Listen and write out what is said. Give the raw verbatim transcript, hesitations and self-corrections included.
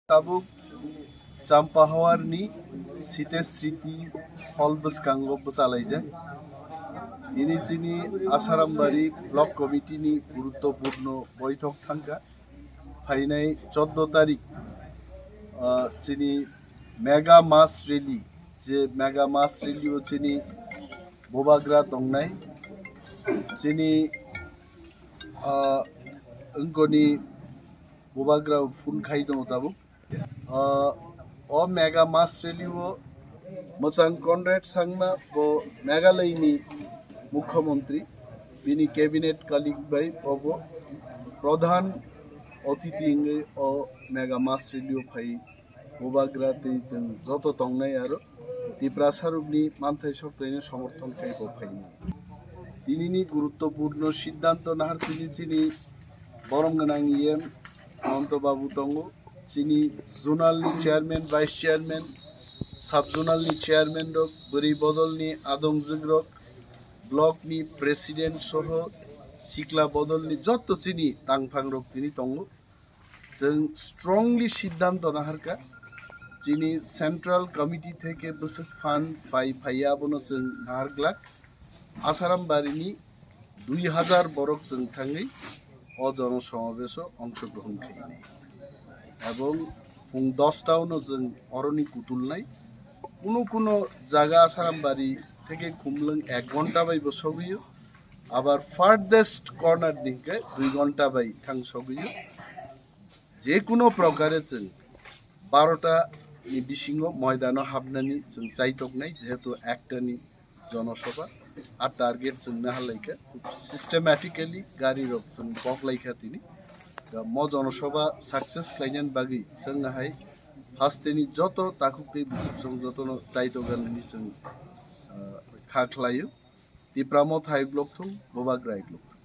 Tabuk Champahawarni Site Sriti hall bwskango bwchalaijak. Ini chini Asarambari Block Committee ni guruttopurno boithok thangkha. Phainai choddo tarik, ah, chini mega mass rally, je mega mass rally o chini bubagra tongnai, chini, ah, wngkoni bubagra phone khai tongo tabuk. Ah, o mega mass rally o mwchang Conrad Sangma bo Meghalaya ni Mukhyamantri, bini cabinet colleague bai bobo pradhan otithi wngwi o mega mass rally o phai bubagra tei chwng joto tongnai aro Tiprasa rokni manthai soktaino somorthon khai bo phaini. Tinini guruttopurno siddhanto nahar tini chini borom gwnang E M Ananto Babu tongo, chini zonal ni chairman, vice chairman, sub zonal ni chairman rok, bwrwi bodol ni adongjwk rok, block ni president soho sikla bodol ni jotto chini tangphang rok tini tongo. Chwng strongly siddhanto naharkha, chini central committee theke bwswk phan phai phaiya abono chwng naharglak. Asaram barini dui hazar borok chwng thangwi o jono somabeso ongshogrohon khainai. Ebong pung dosta ono chwng oroni kutulnai. Kuno kuno jaga Asaram bari theke Khumlwng ek ghonta bai bo sogwio. Abar farthest corner ni hwnkhe dui ghonta bai thang sogwio. Je kuno prokare chwng barota ni bisingo moidano habnani chwng chaitoknai, jehetu ekta ni jonosabha. A target chwng naharlaikha, khub systematically gari rok chwng boklaikha tini. Da mo jonosabha success khlainani bagwi chwng hai hasteni joto takhuk tei bukhuk chwng jotono chaitoganani chwng, ah, kha khlaio. Tipra Motha hai block thung, Bubagra hai block thung.